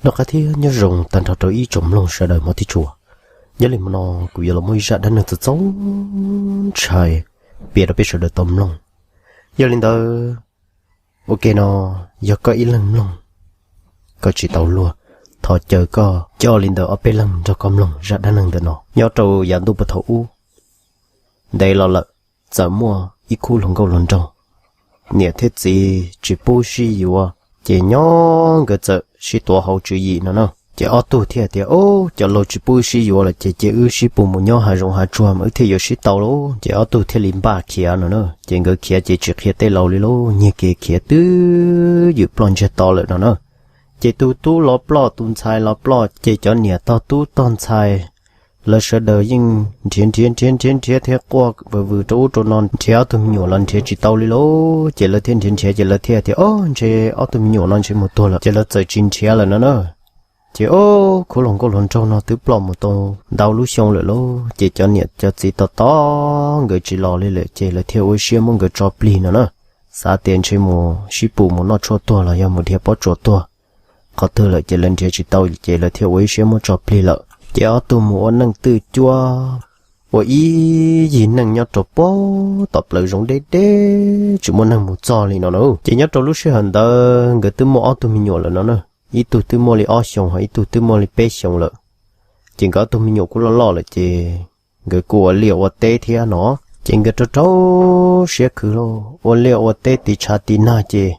Noj qab thiab nyob zoo tag nrho rau ib tsoom mloog sawv daws hmov thiab tshua. Nyob li hmo no kuv yuav los muaj ib zaj dab neeg txaus txaus ntshai piav rau peb sawv daws tau mloog. Yog li ntawd, ua ke no, yog koj ib leeg mloog koj tsis tau luag, thov caw koj coj li ntawm ob peb leeg nrog koj mloog zaj dab neeg ntawm no. Nyob rau yav ntuj puag thaum ub, ntev los lawm, txawm muaj ib khub hluas nkauj hluas nraug, niam thiab txiv tsis pub sib yuav, ces nyob nkawd txawm sib tuav hauv tswv yim no na. Ces ob tug thiaj tias, Ub, cov laus tsis pub wb sib yuav lawm ces cia wb sib pus mus nyob hav zoov hav tsuag mas wb thiaj yuav sib tau lauj. Ces ob tug thiaj li npaj khiav no na. Ces nkawd khiav ces tsis qhia tej laus li lauj, nyiag kev khiav twb ywm ploj ntsiag to lawm no na. Ces tus tub los ploj, tus ntxhais los ploj, ces cov niam tog tub tog ntxhais, lawv sawv daws yeej nrhiav nrhiav nrhiav nrhiav nrhiav thiab quaj vwm vwm rau ub rau no, nrhiav ob tug me nyuam los nrhiav tsis tau li lauj. Ces lawv thiaj nrhiav nrhiav ces lawv thiaj tias, Ob, ntshe ob tug me nyuam no ntshe mus tuag lawm. Ces lawv txawm tsis nrhiav lawm no na. Ces ob khub hluas nkauj hluas nraug no twb ploj mus tau ntau lub xyoo lawm lauj. Ces cov niam cov txiv tos tos nkawd tsis los li lawm ces lawv thiaj ua siab muab nkawd tso plig no na. Xav tias ntshe mus sib pus mus noj tshuaj tuag los yog mus dhia pob tsuas tuag qhov twg lawm ces lawv nrhiav tsis tau ces lawv thiaj ua ib siab muab tso plig lawm. Ces ob tug mus ua neej twj cuab, ua ib yig neej nyob rau puag tom plawv zoov deb deb tsis muaj neeg mus txog li no na. Ces nyob rau lub sij hawm ntawd nkawd twb muaj ob tug me nyuam lawm no na. Ib tug twb muaj li ob xyoos ho ib tug twb muaj li peb xyoos lawm. Ces nkawd ob tug me nyuam kuj loj loj lawm ces nkawd kuj ua liaj ua teb thiab no. Ces nkawd rau rau siab khwv los ua liaj ua teb tiv tshav tiv nag ces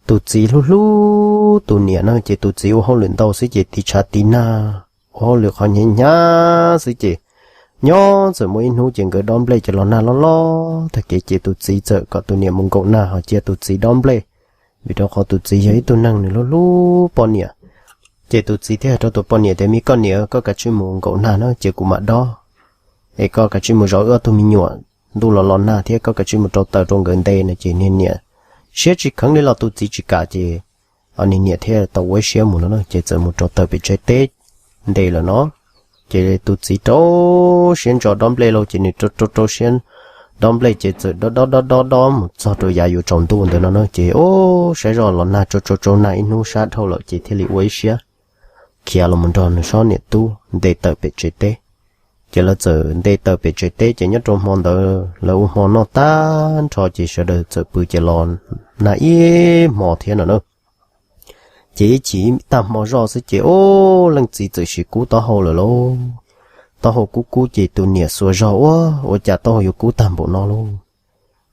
tus txiv hlub hlub tus niam na, ces tus txiv ua hauj lwm ntau xwb ces tiv tshav tiv nag ua hauj lwm qhov hnyav hnyav xwb ces nyob txawm muaj ib hnub ces nkawd dob nplej ces los nag loj loj tag kev ces tus txiv txawm kom tus niam mus nkaum nag ho cia tus txiv dob nplej, vim rau qhov tus txiv yog ib tug neeg nws hlub hlub poj niam. Ces tus txiv thiaj hais rau tus poj niam tias, Me koj niam, koj kav tsij mus nkaum nag na ces kuv mam dob, es koj kav tsij mus zov wb ob tug me nyuam, ntuj los los nag thiab koj kav tsij mus rau taws rau nkawd nte no. Ces niag niam siab tsis kheev li los tus txiv tsis kam ces niag niam thiaj tau ua ib siab mus no na, ces txawm mus rau taws pem tsev teb nte lawm no. Ces tus txiv rau siab ntso dob nplej lauj, ces nws rau rau rau siab dob nplej ces txawm dob dob dob dob dob mus txog rau yav yuav tsaus ntuj ntawd no na, ces ub saib zoj los nag tsau tsau tsau nag ib hnub sab dhau lawm ces thiaj li ua ib siab khiav los mus nrog nws sob niam tub nte taws pem tsev teb. Ces lawv txawm nte taws pem tsev teb ces nyob rau hmo ntawd lawv ua hmo noj tag nrho ces sawv daws txawm pw ces los nag ib hmo thiab no na. Ces ib chim tag hmo zoj xwb ces ub leej txiv txawm sis kub taub hau lawm lauj. Taub hau kub kub ces tus niam xuas zog, Ua, ua cas taub hau yuav kub tag npaum no lauj?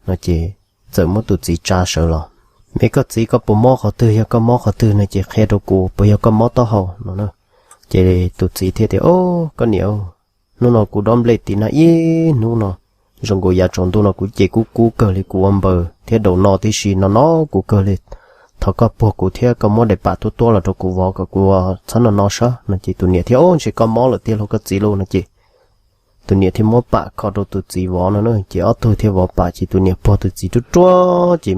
No ces txawm muab tus txiv tsa sawv los, Me koj txiv, koj puas mob qhov twg? Yog koj mob qhov twg no ces qhia rau kuv, puas yog koj mob taub hau no na? Ces tus txiv thiaj tias, Ob, koj niam, hnub no kuv dob nplej tiv nag ib hnub no, zoo nkaus yav tsaus ntuj no kuv ces kub kub kawg li, kuv ua npaws thiab daus no tib si no no kuv kawg li. Thov koj puag kuv thiab koj muab daim pam tuab tuab los rau kuv vov kom kuv txhob no no sab no. Ces tus niam thiaj, Ub, ntshe koj mob lawm tiag lauj koj txiv lauj no ces tus niam thiaj muab pam kho rau tus txiv vov no na. Ces ob tug thiaj vov pam ces tus niam puag tus txiv ruaj ruaj ces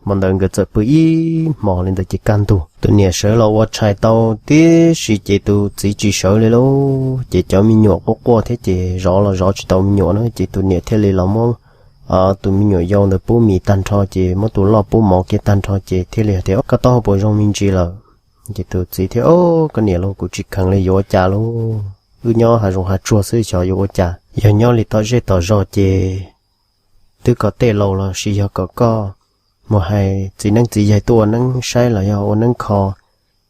hmo ntawd nkawd txawm pw ib hmo li ntawd ces kaj ntug tus niam sawv los ua tshais tau tib si ces tus txiv tsis sawv li lauj. Ces cov me nyuam quaj quaj thiab ces zov los zov tsis tau me nyuam na, ces tus niam thiaj li los muab tus me nyuam yau ntawd pub mis tag nrho ces muab tus loj pub mov kiag tag nrho ces thiaj li hais tias, Koj taub hau puas zoo me ntsis lawm? Ces tus txiv thiaj, Ob, koj niam lauj, kuv tsis kheev li, yuav ua cas lauj? Wb nyob hav zoov hav tsuag xwb xyov yuav ua cas. Yog nyob li tom zej tom zos ces twb kom tej laus los sis yog kom koj mus hais txiv neeb txiv yaig tuaj ua neeb saib los yog ua neeb kho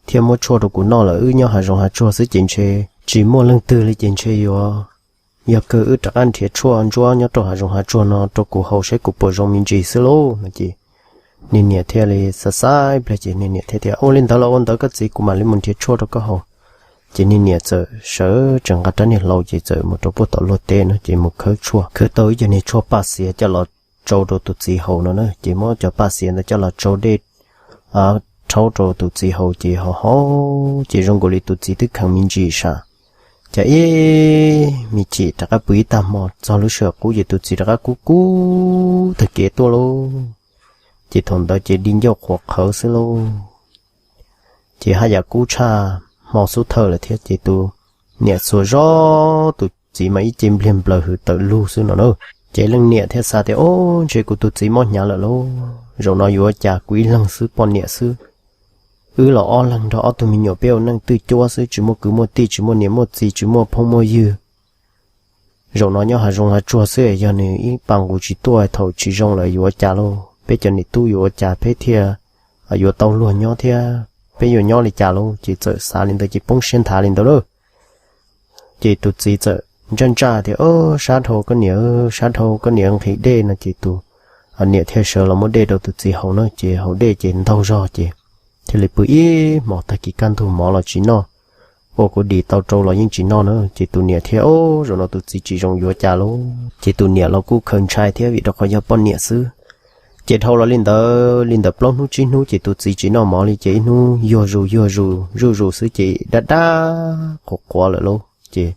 thiab muab tshuaj rau kuv noj lawm. Wb nyob hav zoov hav tsuag xwb ces ntshe tsis muaj leej twg li ces ntshe yuav yog kawg wb rov qab nrhiav tshuaj ntsuab nyob rau hav zoov hav tsuag no rau kuv haus saib kuv puas zoo me ntsis xwb lauj no ces niag niam thiaj li xav xav ib pliag ces niag niam thiaj tias, Ua li ntawd los ua ntawd koj txiv, kuv mam li mus nrhiav tshuaj rau koj haus. Ces niag niam txawm sawv tsees nqa rab niag hlau ces txawm mus rau puag tom luag teb no ces mus khawb tshuaj, khawb tau ib co niag tshuaj paj xiav coj los tsau rau tus txiv haus no na. Ces muab cov paj xiav ntawd coj los tsau dej rhaub rau tus txiv haus ces haus haus ces zoo nkaus li tus txiv twb kheev me ntsis sam. Ces ib me chim rov qab pw ib tag hmo txog lub sij hawm qub ces tus txiv rov qab kub kub tag kev tuaj lauj. Ces thaum ntawd ces di ncauj qhuav qhawv xwb lauj. Ces haj yam kub tshaj hmo xub thawj lawm thiab ces tus niam xuas zog tus txiv mas ib ce npliag nplaws hwv tawm lug xwb no na. Ces leej niam thiaj xav tias, Ob, ntshe kuv tus txiv mob hnyav lawm lauj, zaum no yuav ua cas, kuv ib leeg xwb poj niam xwb. Wb los ob leeg nrog ob tug me nyuam peb ua neej twj cuab xwb, tsis muaj kwv muaj tij, tsis muaj niam muaj txiv, tsis muaj phooj muaj ywg. Zaum no nyob hav zoov hav tsuag xwb, yog nws ib pas nqus tsis tuaj thaum tsis zoo lawm yuav ua cas lauj? Peb cov niam tub yuav ua cas peb thiaj yuav tau luag nyob thiab? Peb yuav nyob li cas lauj? Ces txawm xav li ntawd ces poob siab nthav li ntawd lauj. Ces tus txiv txawm ntsaj ntsaj tias, Sab dhau koj niam, sab dhau koj niam nqhis dej no. Ces tus niam thiaj sawv los muab dej rau tus txiv haus na, ces haus dej ces ntaug zog ces thiaj li pw ib hmos, tag kis kaj ntug mov los tsis noj, ua kuv dim tau rau los yeej tsis noj na. Ces tus niam thiaj, Ob, zaum no tus txiv tsis zoo yuav cas lauj. Ces tus niam los kuj khaws ntshai thiab, vim rau qhov yog poj niam xwb. Ces dhau los li ntawd li ntawd plaub hnub tsib hnub ces tus txiv tsis noj mov li, ces ib hnub yuag zus yuag zus zuj zus xwb ces dab dab quav quav lawm lauj. Ces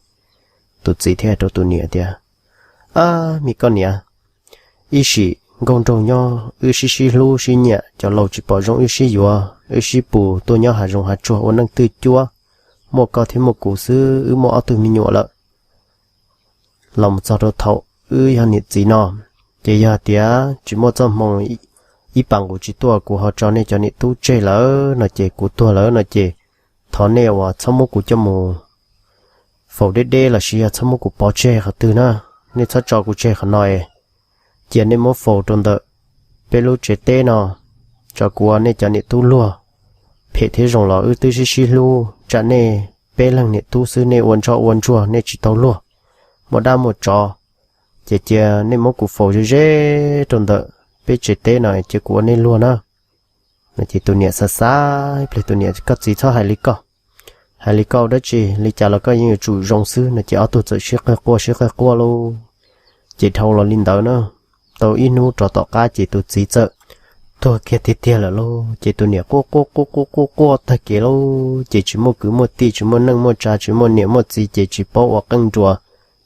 tus txiv thiaj hais rau tus niam tias, Ab, me koj niam, ib sim nkauj nraug nyob wb sib sib hlub sib nyiam, cov laus tsis pom zoo wb sib yuav wb sib pus tuaj nyob hav zoov hav tsuag ua neej twj cuab, muaj koj thiab muaj kuv xwb, wb muaj ob tug me nyuam lawm. Los mus txog rau thaum wb yog niam txiv no, ces yog tias tsis muaj txoj hmoo, ib pas nqus tsis tuaj, kuv ho tso nej cov niam tub tseg lawm no ces, kuv tuag lawm no ces, thov nej uas txhob muab kuv coj mus faus deb deb los sis yog txhob muab kuv pov tseg qhov twg na, nej txhob tso kuv tseg qhov no es, cia nej muab faus rau ntawm peb lub tsev teb no, tso kuv ua nej cov niam tub luag, phem thiab zoo los wb twb sib sib hlub, tsam nej peb leeg niam tub xwb nej ua ntsoj ua ntsuag nej tsis tau luag, muaj dab muaj tsov, ces cia nej muab kuv faus ze ze rau ntawm peb tsev teb no, cia kuv ua nej luag na. No ces tus niam xav xav ib pliag, tus niam, Koj txiv, txhob hais li koj, hais li koj ua dab tsi, li cas los koj yeej yuav tsum zoo xwb no ces ob tug txawm sib qawg quaj sib qawg quaj lauj. Ces dhau los li ntawd na, tau ib hnub rov tom qab ces tus txiv txawm tuag kiag tiag tiag lawm lauj. Ces tus niam quaj quaj quaj quaj quaj quaj tag kev lauj, ces tsis muaj kwv muaj tij, tsis muaj neej muaj tsa, tsis muaj niam muaj txiv, ces tsis paub ua qeej nruas,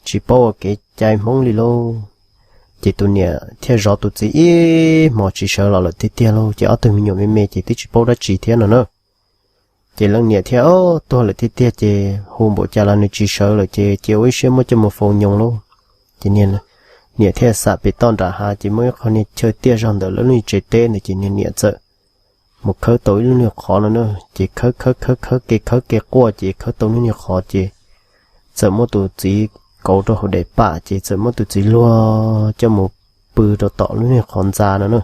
tsis paub ua kev cai Hmoob li lauj. Ces tus niam thiaj zov tus txiv ib hmos tsis sawv los lawm tiag tiag lauj. Ces ob tug me nyuam me me ces twb tsis paub dab tsi thiab no na. Ces leej niam thiaj, Ob, tuag lawm tiag tiag ces hu npaum cas los nws tsis sawv lawm ces cia ua ib siab muab coj mus faus nyoos lauj. Ces niam thiaj xam pem toj nram hav ces muaj ib qho niag chaw tiaj zog ntawm lawv lub niag tsev teb ntawd ces niag niam txawm mus khawb tau ib lub niag qhov no na. Ces khawb khawb khawb khawb kev khawb kev quaj ces khawb tau lub niag qhov ces txawm muab tus txiv kauv rau hauv daim pam ces txawm muab tus txiv luag coj mus pw rau tom lub niag qhov ntxa no na.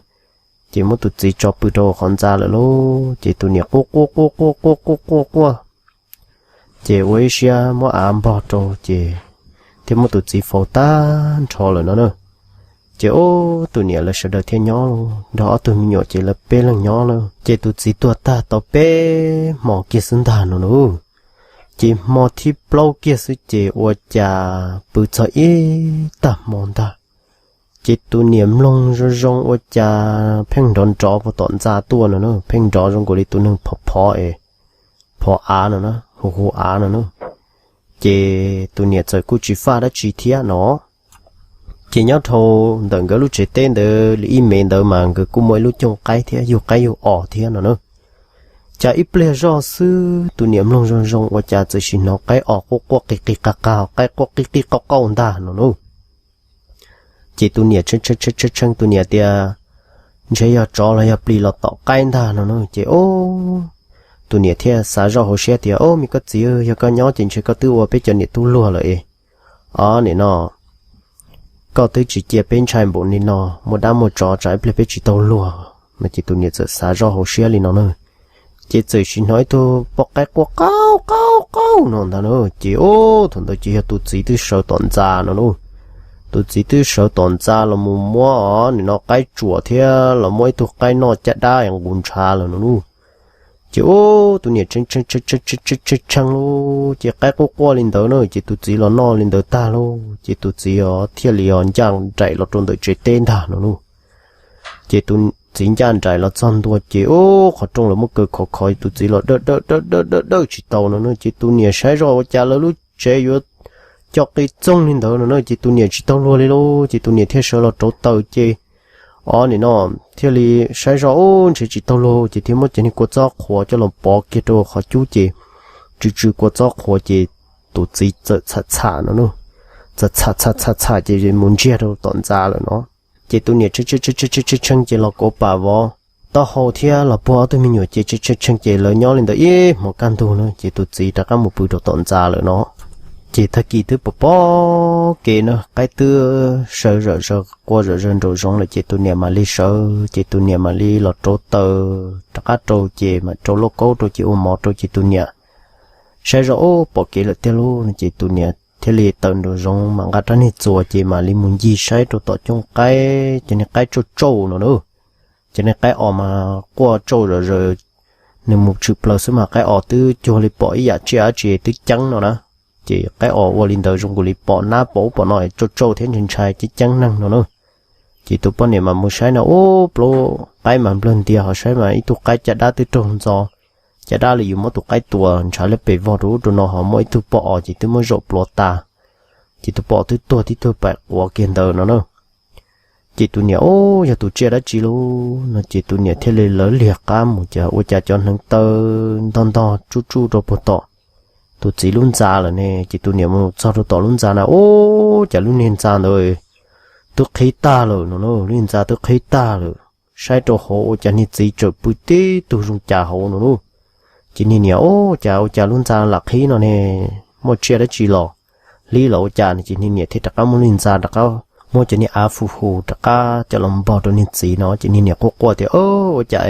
Ces muab tus txiv tso pw rau qhov ntxa lawm lauj. Ces tus niam quaj quaj quaj quaj quaj quaj quaj quaj, ces ua ib siab muab av npog rau ces thiaj muab tus txiv faus tag nrho lawm no na. Ces ub, tus niam lawv sawv daws thiaj nyob nrog ob tug me nyuam ces lawv peb leeg nyob lawm. Ces tus txiv tuag tag tau peb hmo kiag xwb ntag no lauj. Ces hmo thib plaub kiag xwb ces ua cas pw txog ib tag hmo ntag, ces tus niam mloog zoo zoo ua cas pheej nrov nrov puag tom ntxa tuaj no na, pheej nrov zoo nkaus li tus neeg phov phov es, phov av no na, hu hu av no na. Ces tus niam txawm kuj tsis faj dab tsi thiab no. Ces nyob dhau ntawm nkawd lub tsev teb ntawd li ib mev ntawd mas nkawd kuj muaj ib lub cooj qaib thiab, yug qaib yug os thiab no na. Cas ib pliag zoj xwb tus niam mloog zoo zoo ua cas txawm sim hnov qaib os quaj quaj qig qig qag qag, qaib quaj qig qig qauj qauj ntag no lauj. Ces tus niam tshee tshee tshee tshee, tus niam tias, Ntshe yog tsov los yog plis los tom qaib ntag no na. Ces ub, tus niam thiaj xav zoj hauv siab tias, Ob, me koj txiv, yog koj nyob ces ntshe koj twb ua peb cov niam tub luag lawm es. Ob, nim no koj twb tsis cia peb ntshai npaum li no, muaj dab muaj tsov tsam ib pliag peb tsis tau luag no. Ces tus niam txawm xav zoj hauv siab li no na. Ces txawm sim hnov ib tug poj qaib quaj qauj qauj qauj no ntag na. Ces ub, thaum ntawd ces yog tus txiv twb sawv tom ntxa no lauj. Tus txiv twb sawv tom ntxa los mus muab os nim no qaib tsuam thiab los muab ib tug qaib noj caj dab nqus ntshav lawm no lauj. Ces ub, tus niam tshee tshee tshee tshee lauj, ces qaib quaj quaj li ntawd na, ces tus txiv los noj li ntawd tag lauj, ces tus txiv os thiaj li os ncaj nraim los rau ntawm tsev teb ntag no lauj. Ces tus txiv ncaj nraim los txog ntua ces ub, qhov rooj los muab kaw khov khov, tus txiv los dawj dawj dawj dawj dawj dawj tsis tau no na. Ces tus niam saib zoj ua cas lawv lub tsev yuav co qis txoog li ntawd no na, ces tus niam tsis tau luag li lauj. Ces tus niam thiaj sawv los rauv taws ces os nim no thiaj li saib zoj ub ntshe tsis tau luag, ces thiaj muab cov niag kua txob qhuav coj los pov kiag rau qhov cub ces tsw tsw kua txob qhuav ces tus txiv txawm txham txham no na, txawm txham txham txham txham ces mus ntsiag rau tom ntxa lawm no. Ces tus niam tshee tshee tshee ces los kauv pam vov, taub hau thiab los puag ob tug me nyuam ces tshee tshee ces lawv nyob li ntawd ib hmos kaj ntug na ces tus txiv rov qab mus pw rau tom ntxa lawm no. Ces tag kis twb pom pom kev na, qaib twb sawv zom zaws qua zom zaws nraum zoov lawm ces tus niam mam li sawv ces tus niam mam li los rauv taws rov qab rau ces mam rau lauj kaub rau ces ua mov rau ces tus niam saib zoj ub pom kev lawm tiag lauj no ces tus niam thiaj li tawm nraum zoov mas nqa rab niag txuas ces mam li mus ncig saib rau tom cooj qaib ces niag qaib tsauj tsauj no na. Ces niag qaib os mas quaj tsauj zom zaws, nws mus tshwm plaws xwb mas qaib os twb cuag li pom ib yam tsiaj dab tsi twb ceeb no na. Ces qaib os ua li ntawd zoo nkaus li pom nab pom ub pom no tsauj tsauj thiab ntshai ntshai ceeb ceeb neeg no na. Ces tus poj niam mas mus saib no ub plaub qaib mas nplawg ntias ho saib mas ib tug qaib caj dab twb raug ntxo, caj dab li yus muab tus qaib tua ntshav liab pes vog rau ub rau no ho muaj ib tug poj os ces twb muab zaum plhuav tas, ces tus poj os twb tuag tib tug paim quav kiag ntawd no na. Ces tus niam ub yog tus tsiaj dab tsi lauj no ces tus niam thiaj li lawv liag qab mus ces ua cas cov hneev taw ntog ntog tsuj tsuj rau puag tom tus txiv lub ntxa lawm ne. Ces tus niam mus txog rau tom lub ntxa na ub cas lub niag ntxa ntawd twb qhib tag lawm no na, lub niag ntxa twb qhib tag lawm. Saib rau hauv ua cas niag txiv tseem pw tib tug zoo cas hauv no na. Ces niag niam ub cas ua cas lub ntxa lam qhib no ne, muaj tsiaj dab tsi los hlib los ua cas no ces niag niam thiaj rov qab muab niag ntxa rov qab muab cov niag av fu hu rov qab coj los npog rau niag txiv no ces niag niam quaj quaj tias ua cas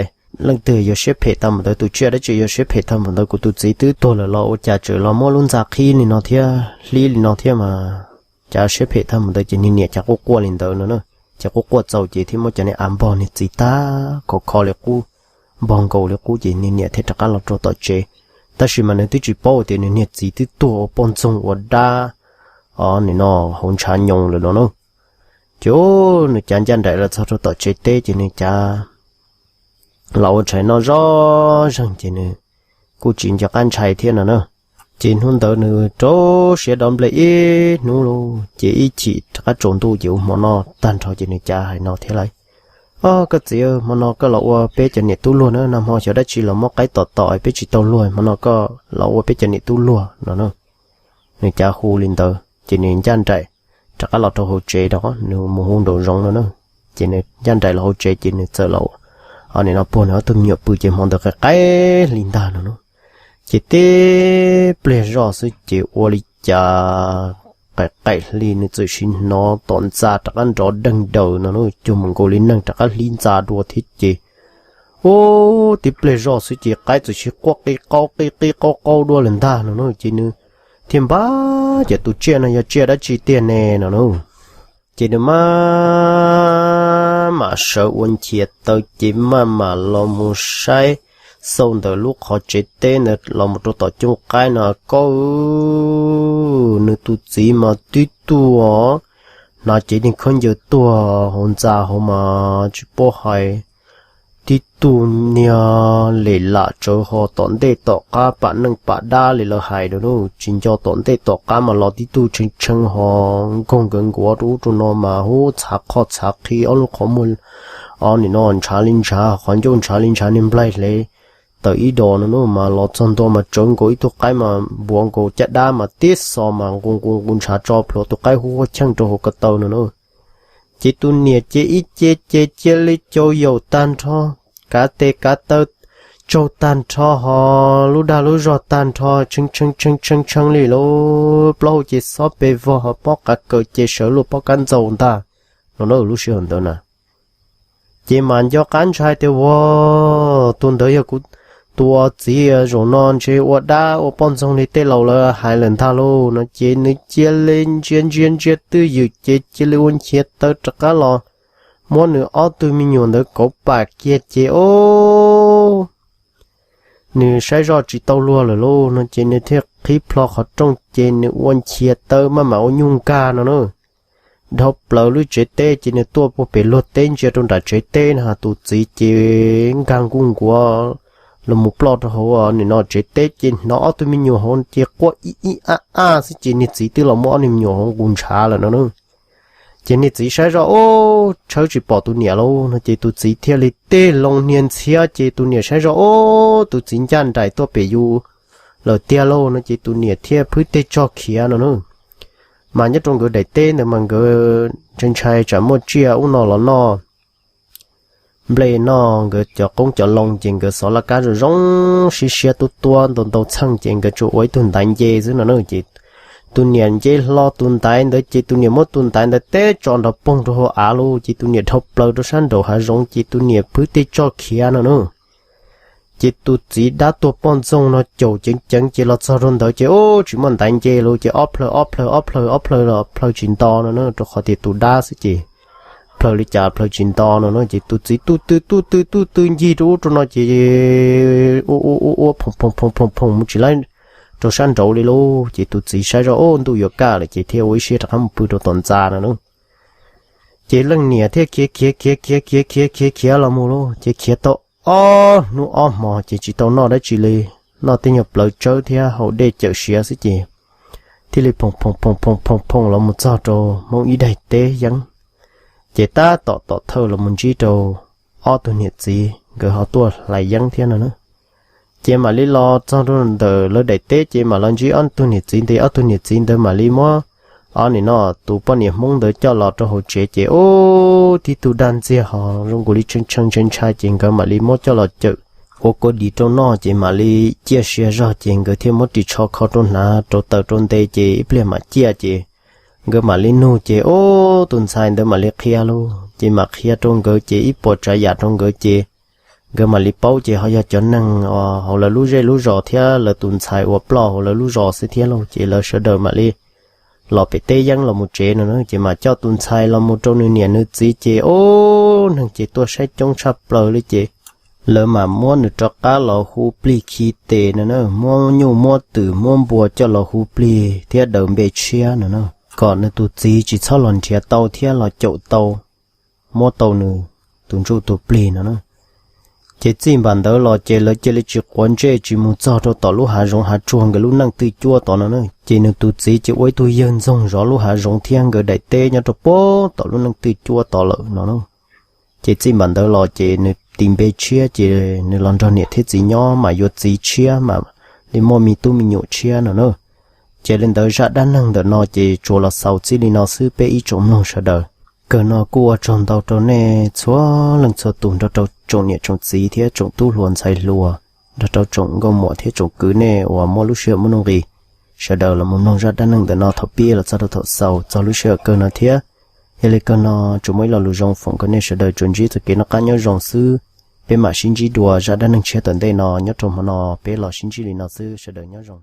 leej twg yuav siab phem tag npaum ntawd, tus tsiaj dab tsi yuav siab phem tag npaum ntawd, kuv tus txiv twb tuag lawm los ua cas tseem los muab lub ntxa qhib li no thiab hlib li no thiab mas cas siab phem tag npaum ntawd ces niag niam cas quaj quaj li ntawd no na. Ces quaj quaj txaus ces thiaj muab cov niag av npog niag txiv tag khov kho li qub, npog nkaus li qub ces niag niam thiaj rov qab los rau tom tsev. Tab sis mas nws twb tsis paub tias nws niag txiv twb tuag ua poj ntxoog ua dab, o nim no hauv ntshav nyoos lawm no na. Ces nws cav ncaj nraim los txog rau tom tsev teb ces nws cav los ua tshais noj zoj zeeg ces nws kuj tsis nco qab ntshai thiab no na. Ces hnub ntawd nws rau siav dov nplej ib hnub lauj ces ib chim rov qab tsaus ntuj ces ua hmo noj tag nrho ces nws cav hais no thiab lauj, o koj txiv, hmo no koj los ua peb cov niam tub luag na, nag hmo xyov dab tsi los muab qaib tom tom peb tsis tau luag, hmo no koj los ua peb cov niam tub luag no na. Nws cav hu li ntawd ces nws ncaj nraim rov qab los rau hauv tsev rau nws mus hu nraum zoov no na. Ces nws ncaj nraim los hauv tsev ces nws txawm los, o nim no puag nws ob tug me nyuam pw ces hmo ntawd qaim qaim hli ntag no na. Ces tib pliag zoj xwb ces ua li cas qaim qaim hli nws txawm sim hnov tom ntxa rov qab nrov deeg daws no na, cuag mus nkaus li neeg rov qab hlib ntxa dua thiab ces ub tib pliag zoj xwb ces qaib txawm sim quaj qi qaub qi qi qaub qaub dua lawm ntag no na. Ces nws thiaj npab ces tus tsiaj no yog tsiaj dab tsi tiag ne no na. Ces nws maj mam sawv ua nchiav taw ces maj mam los mus saib xauj ntawm lub qhov tsev teb ntawd los mus rau tom cooj qaib no koj, nws tus txiv mas tib tug hnav cev niag khaub ncaws tuag hauv ntxa hauv mas tsis paub hais, tib tug niag lem lam tsawv ho tom ntej tom qab pam neej pam dab li lawv hais rau na, tsis nco tom ntej tom qab mas los tib tug tshee tshee ho nkaug nkawd nkuav rau ub rau no mas hub txhav qhov txhav qhi ob lub qhov muag, o nim no ntshav li ntshav qhov ncauj ntshav li ntshav niag nplaig hle tawm ib dos no na, mas los txog ntua mas tsawv nkaus ib tug qaib mas npuav nkaus caj dab mas tib xo mas nqus nqus nqus ntshav tso plhuav tus qaib hub huab cheej rau hauv ko taw no na. Ces tus niam ces ib ce ces cia li cau yaum tag nrho, kav tes kav taw tsaug tag nrho ho lub dag lub zog tag nrho tshee tshee tshee tshee li lauj, plaub hau ces xob pes vog ho pob qav kaws ces sawv luaj pob kab ntxaus ntag no na lub sij hawm ntawd na. Ces mam nco qab ntshai tias ua tus ntawd yog kuv tus txiv, zaum no ntshe ua dab ua poj ntxoog li tej laus lawv hais lawm ntag lauj no ces nws cia li ntsia ntsia ntsia twj ywm ces cia li ua nchiav taw rov qab los muab nws ob tug me nyuam ntawd kauv pam kiag ces o nws saib zoj tsis tau luag lawm lauj no ces nws thiaj qhib plho qhov rooj ces nws ua nchiav taw maj mam ua nyuj nkag no na. Dhau plaws lub tsev teb ces nws tuaj puag pem luag teb ntsia rau nram tsev teb no tus txiv ces nkag nkuj nkuav los mus ploj rau hauv nim no tsev teb ces hnov ob tug me nyuam hauv ces quaj ib ib ab ab xwb ces niag txiv twb los muab ob niag me nyuam hauv nqus ntshav lawm no na. Ces niag txiv saib zoj ub tshawb tsis pom tus niam lauj no ces tus txiv thiaj li tig loo hnia ntxhiab ces tus niam saib zoj ub tus txiv ncaj nraim tuaj pem yus lawm tiag lauj no ces tus niam thiaj phwb teg tsog khiav no na. Mas nyob rau nkawd daim teb ntawd mas nkawd ntshai ntshai tsam muaj tsiaj ub no los noj nplej noj nkawd cov qoob cov loo ces nkawd xov laj kab zoo zoo siab siab tub tuab ntau ntau txheej ces nkawd tsuas ua ib tug ntaiv nce xwb no na. Ces tus niam nce hlo tus ntaiv ntawd ces tus niam muab tus ntaiv ntawd teb tso nrov poog rau hauv av lawm ces tus niam dhau plaws rau sab nraum hav zoov ces tus niam pw tej tso khiav no na. Ces tus txiv dab tuag poj ntxoog no caum ceev ceev ces los txog rau ntawd ces ub tsis muaj ntaiv nce lawm ces ob plhaw ob plhaw ob plhaw ob plhaw los plhaw tsis nto no na, rau qhov tias tus dab xwb ces plhaw li cas plhaw tsis nto no na. Ces tus txiv tuj twg tuj twg tuj twg ncig rau ub rau no ces ua ua ua ua phoom phoom phoom phoom phoom mus tsis laib rau sab nraud li lauj. Ces tus txiv saib zoj ub ntuj yuav kaj lawm ces thiaj ua ib siab rov qab mus pw rau tom ntxa no na. Ces leej niam thiaj khiav khiav khiav khiav khiav khiav khiav khiav los mus lauj, ces khiav tau ob hnub ob hmos ces tsis tau noj dab tsi li, noj tej nyuag plawv tsawb thiab haus dej cawm siav xwb ces thiaj li phoom phoom phoom phoom phoom phoom los mus txog rau Hmoob ib daim teb yeeb. Ces tab tom tom thawj los mus ntsib rau ob tug niam txiv nkawd ho tuaj hlais yeeb thiab no na. Ces mam li los txog rau ntawm lawv daim teb ces mam los ntsib ob tug niam txiv ntawd, ob tug niam txiv ntawd mam li muab ob nim no tus poj niam Hmoob ntawd coj los rau hauv tsev ces ub tib tug dag ntxiag ho zoo nkaus li tshee tshee ntshai ntshai ces nkawd mam li muab coj los cawm ua kua dis rau noj ces mam li ciaj sia zog ces nkawd thiaj muab ris tsho kho rau hnav rau taws rau nte ces ib pliag mam ciaj ces nkawd mam li nug ces ub tus ntxhais ntawd mam li qhia lauj, ces mam qhia rau nkawd ces ib puas tsav yam rau nkawd ces nkawd mam li paub ces ho yog cov neeg hauv lawv lub zej lub zos thiab lawv tus ntxhais uas ploj hauv lawv lub zos xwb thiab lauj. Ces lawv sawv daws mam li los pem teb yeeb los mus tsev no na, ces mam coj tus ntxhais los mus rau nws niam nws txiv ces ub neeg ces tuaj saib coob tshaj plaws li ces lawv mam muab nws rov qab los hu plig khi tes no na, muab nyuj muab twm muab npua coj los hu plig thiab daws npe tshiab no na, kom nws tus txiv tsis txhob los nrhiav tau thiab los caum tau muab tau nws tus ntsuj tus plig no na. Ces txij npam ntawd los ces lawv cia li tsis quav ntsej tsis mus txog rau tom lub hav zoov hav tsuag nkawd lub neej twj cuab tod no na. Ces nws tus txiv ces ua ib tug yawg ntxoog zov lub hav zoov thiab nkawd daim teb nyob rau puag tom lub neej twj cuab tod lawm no na. Ces txij npam ntawd los ces nws tis npe tshiab ces nws los nrog niam thiab txiv nyob mas yuav txiv tshiab mam li muaj me tub me nyuam tshiab no na. Ces li ntawd zaj dab neeg ntawm no ces tsuas los xaus txij li no xwb peb ib tsoom mloog sawv daws. Kawg no kuj ua tsaug ntau rau nej txhua leej txhua tus nrog rau tsoom niam tsoom txiv thiab tsoom tub hluas ntxhais hluas, nrog rau tsoom nkauj muam thiab tsoom kwv nej uas muaj lub sij hawm muaj nuj nqis sawv daws los mus mloog zaj dab neeg ntawm no thaum pib los txog rau thaum xaus txog lub sij hawm kawg no thiab. Yog li kawg no tsuas muaj ib lo lus zoo foom kom nej sawv daws tsuas ntsib txoj kev noj qab nyob zoo xwb. Peb mam sib ntsib dua zaj dab neeg tshiab tom ntej no, nyob rau hmo no peb los sib ntsib li no xwb, sawv daws nyob zoo.